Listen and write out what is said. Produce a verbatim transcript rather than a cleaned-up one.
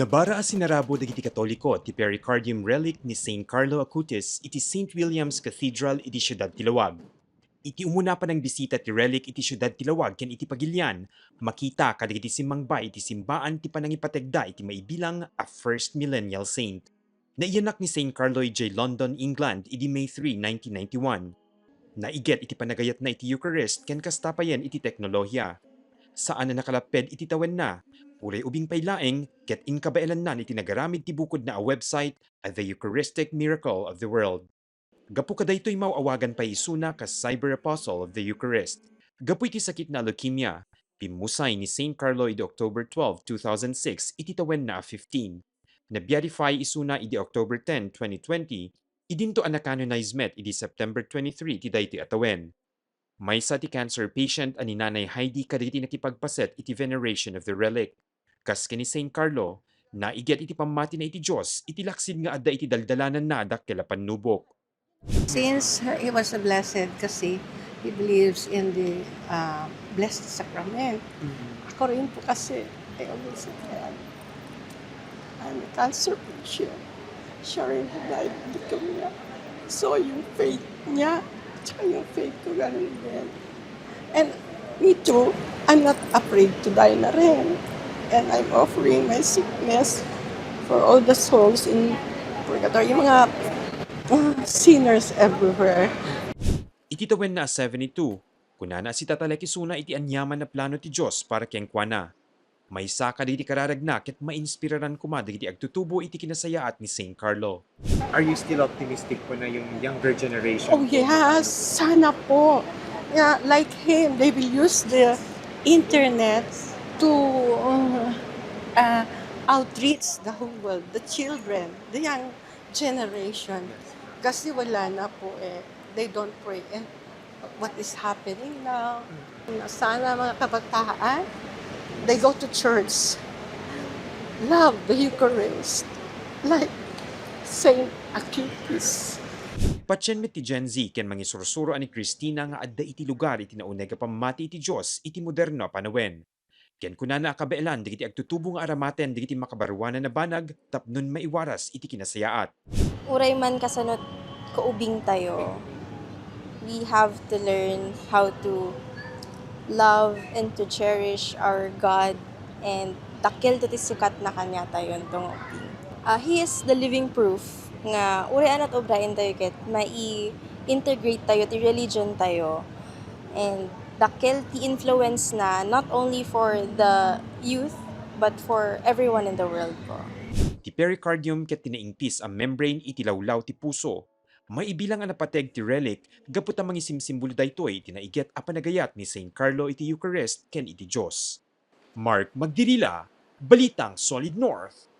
Nabara a sinarabo dagiti Katoliko ti pericardium relic ni Saint Carlo Acutis iti Saint William's Cathedral iti siudad ti Laoag. Iti umuna a panangbisita ti relic iti siudad ti Laoag ken iti pagilian, makita kadagiti simmangba iti simbaan ti panangipategda iti maibilang a First Millennial Saint. Naiyanak ni Saint Carlo idiay London, England, idi May three, nineteen ninety-one. Naiget iti panagayatna iti Eucharist ken kasta payen iti teknolohia. Saan a nakalapped iti tawenna, uray ubing pay laeng, ket inkabaelannan iti nagaramid ti bukodna a website a The Eucharistic Miracle of the World. Gapu kadaytoy, maaw-awagan pay isuna kas Cyber Apostle of the Eucharist. Gapu iti sakitna a leukemia, pimmusay ni Saint Carlo idi October twelve, two thousand six, iti tawenna a fifteen. Na-beatify isuna idi October ten, twenty twenty, idinto a na-canonize met idi September twenty-three ti daytoy a tawen. Maysa ti cancer patient a ni Nanay Heidi kadagiti nakipagpaset iti veneration of the relic. Kas ken ni Saint Carlo, naiget iti pammatina iti Dios iti laksid nga adda iti daldalananna a dakkel a pannubok. Since he was a blessed kasi he believes in the uh, Blessed Sacrament. Ako rin po kasi, I always say, I'm, I'm a cancer patient. Siya rin po died of leukemia. So yung faith niya, tsaka yung faith ko, ganun din. And me too, I'm not afraid to die na rin. And I'm offering my sickness for all the souls in purgatory. Yung mga ah, sinners everywhere. Iti tawenna a seventy-two, kunana a sitatalek isuna iti aniaman a plano ti Dios para kenkuana. Maysa kadagiti kararagna ket mainspiraran koma dagiti agtutubo iti kinasayaat ni Saint Carlo. Are you still optimistic po na yung younger generation? Oh yes, sana po. Yeah, like him, they will use the internet to uh, uh, outreach the whole world, the children, the young generation. Kasi wala na po eh. They don't pray. And what is happening now? Sana mga kabataan, they go to church, love the Eucharist, like Saint Acutis. Patien met ti Gen Z ken mangisursuro a ni Christina nga adda iti lugar iti nauneg a pammati iti Dios iti moderno a panawen. Ken kunana a kabaelan dagiti agtutubo nga aramaten dagiti makabaruanan a banag tapnon maiwaras iti kinasayaat. Uray man kasano kaubing tayo, we have to learn how to love and to cherish our God, and dakkel ti sukatna kaniatayo, no, nga ubing. Ah, he is the living proof nga uray a nat-obraen tayo ket mai-integrate tayo ti religion tayo, and dakkel ti influence na, not only for the youth but for everyone in the world po. Ti pericardium ket ti naingpis a membrane iti lawlaw ti puso. Maibilang a napateg ti relic gapu ta mangisimsimbolo daytoy iti naiget a panagayat ni Saint Carlo iti Eucharist ken iti Dios. Mark Magdirila, Balitang Solid North,